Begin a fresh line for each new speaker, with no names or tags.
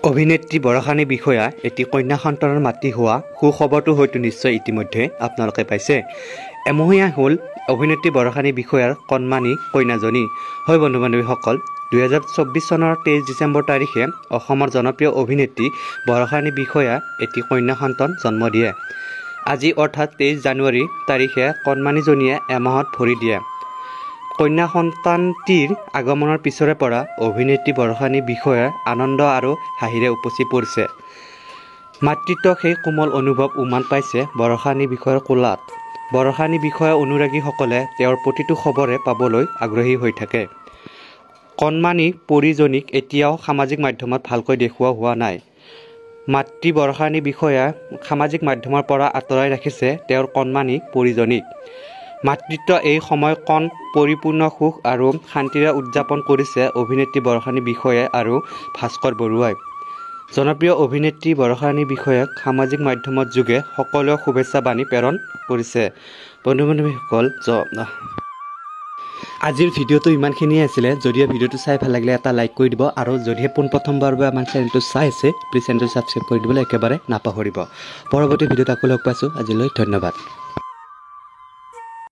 অভিনেত্ৰী বৰষাৰাণী বিষয়া এটি কন্যা সন্তানৰ মাতৃ হোৱা সুখবৰটো হয়তো নিশ্চয় ইতিমধ্যে আপোনালোকে পাইছে। এমহীয়া হ'ল অভিনেত্ৰী বৰষাৰাণী বিষয়াৰ কণমানি কন্যাজনী। হয় বন্ধু বান্ধৱীসকল, 2024 চনৰ 23 ডিচেম্বৰ তাৰিখে অসমৰ জনপ্ৰিয় অভিনেত্ৰী বৰষাৰাণী বিষয়া এটি কন্যা সন্তান জন্ম দিয়ে। আজি অৰ্থাৎ 23 জানুৱাৰী তাৰিখে কণমানিজনীয়ে এমাহত ভৰি দিয়ে। কন্যা সন্তানটিৰ আগমনৰ পিছৰে পৰা অভিনেত্ৰী বৰষাৰাণী বিষয়াৰ আনন্দ আৰু হাঁহিৰে উপচি পৰিছে। মাতৃত্ব সেই কোমল অনুভৱ উমান পাইছে বৰষাৰাণী বিষয়াৰ কোলাত। বৰষাৰাণী বিষয়াৰ অনুৰাগীসকলে তেওঁৰ প্ৰতিটো খবৰে পাবলৈ আগ্ৰহী হৈ থাকে। কণমানি পৰীজনীক এতিয়াও সামাজিক মাধ্যমত ভালকৈ দেখুওৱা হোৱা নাই। মাতৃ বৰষাৰাণী বিষয়া সামাজিক মাধ্যমৰ পৰা আঁতৰাই ৰাখিছে তেওঁৰ কণমানি পৰীজনীক। মাতৃত্ব এই সময়কণ পৰিপূৰ্ণ সুখ আৰু শান্তিৰে উদযাপন কৰিছে অভিনেত্ৰী বৰষাৰাণী বিষয়া আৰু ভাস্কৰ বৰুৱাই। জনপ্ৰিয় অভিনেত্ৰী বৰষাৰাণী বিষয়াক সামাজিক মাধ্যমৰ যোগে সকলোৱে শুভেচ্ছা বাণী প্ৰেৰণ কৰিছে। বন্ধু বান্ধৱীসকল, আজিৰ ভিডিঅ'টো ইমানখিনিয়ে আছিলে। যদিহে ভিডিঅ'টো চাই ভাল লাগিলে এটা লাইক কৰি দিব আৰু যদিহে পোনপ্ৰথমবাৰৰ বাবে আমাৰ চেনেলটো চাই আছে, প্লিজ চেনেলটো ছাবস্ক্ৰাইব কৰি দিবলৈ একেবাৰে নাপাহৰিব। পৰৱৰ্তী ভিডিঅ'ত আকৌ লগ পাইছোঁ। আজিলৈ ধন্যবাদ।